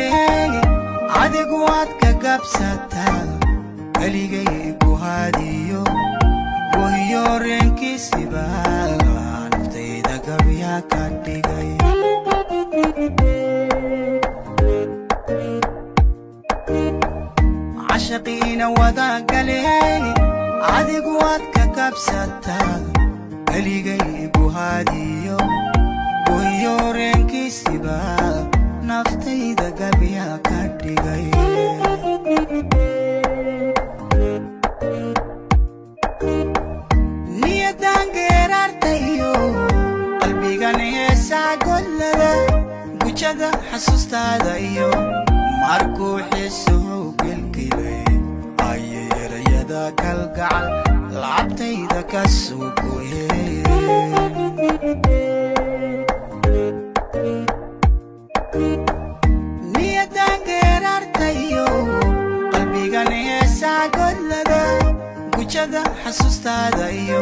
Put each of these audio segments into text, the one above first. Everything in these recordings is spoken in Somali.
galeen, adigu waad ka gabsataa. Keligay guhaadiyo gohiyo reenkiisiba naftayda gabyaa ka dhigay. Cashaqiina wada galeen, adigu waad ka gabsataa. Keligay guhaadiyo gohiyo reenkiisiba naftayda gabyaa ka dhigay. Niyadan geeraartayo qalbigan heesaa gollada, gujada xasuustaada iyo markuu xiisuhu gelgilay ayay erayada kalgacal lacabtayda ka soo goyeen. Niyadan geeraartayo qalbigan heesaa gollada, gujada xasuustaada iyo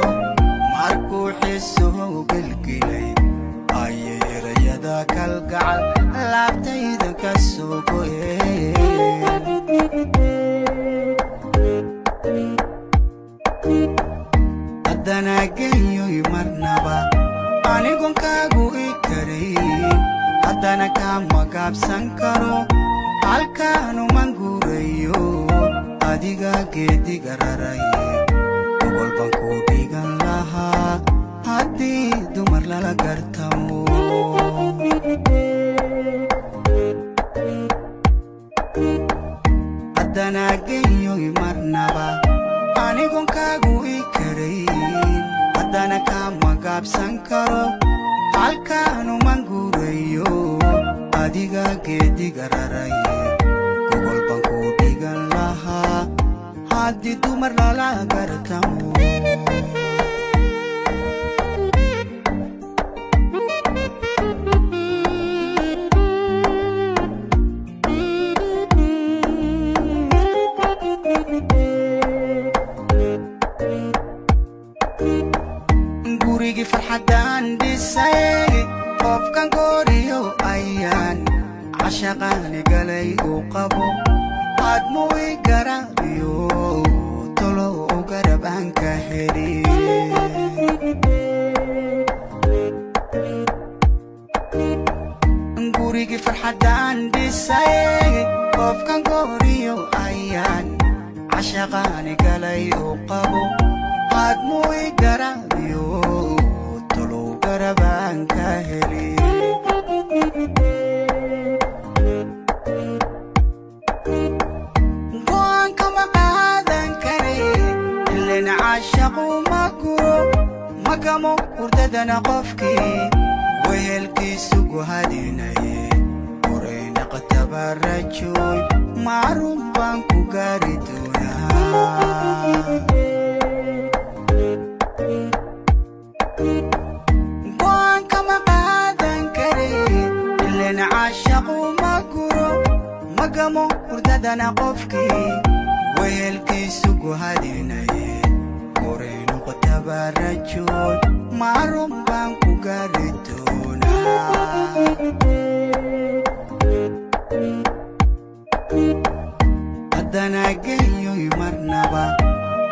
markuu xiisuhu gelgilay ayay erayada kalgacal laabtayda ka soo goyeen. Haddana geyoy marnaba anigon kaagu i karayn, haddana kama gaabsan karo halkaanuman guurayo, adiga geediga raraye gobol baan ku dhigan lahaa haddii dumar lala gartamo. Haddana geyoy marnaba anigon kaagu i karayn, haddana kama gaabsan karo halkaanuman guurayo, adiga geediga raraye gobol baan ku dhigan lahaa haddii dumar lala gartamo. Gurigii farxaddaan dhisay qofkan gooriyo ayaan cashaqaani galay uu qabo, aadmu i garaabiyo tolo u garab aan ka heli. Gurigii farxaddaan dhisay qofkan gooriyo ayaan cashaqaani galay uu qabo, aadmu i garaabiyo tolow garab aan ka heli. Go'aanka ma qaadan kare ilen caashaqu ma guro ma gamo hurdadana qofkii wehelkiisu guhadinaye horayna qatabarajoy macruum baan ku gaari doonaa. Go'aanka ma qaadan kare ilen caashaqu ma guro ma gamo hurdadana qofkii wehelkiisu guhadinaye horaynu qatabarajoy macruum baan ku gaari doonaa. Haddana geyoy marnaba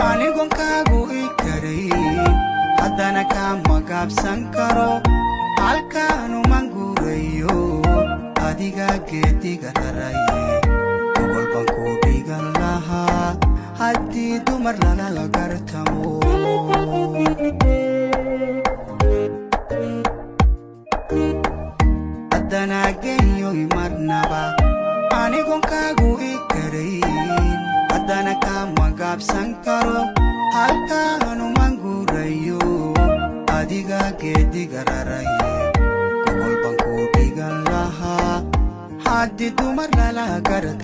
anigon kaagu i karayn, haddana kama gaabsan karo halkaanuman guurayo, adiga geediga raraye gobol baan ku dhigan lahaa haddii dumar lala gartamo. Haddana geyoy marnaba anigon kaagu i karayn, haddana kama gaabsan karo halkaanuman guurayo, adiga geediga raraye gobol baan ku dhigan lahaa haddii dumar lala gartamo.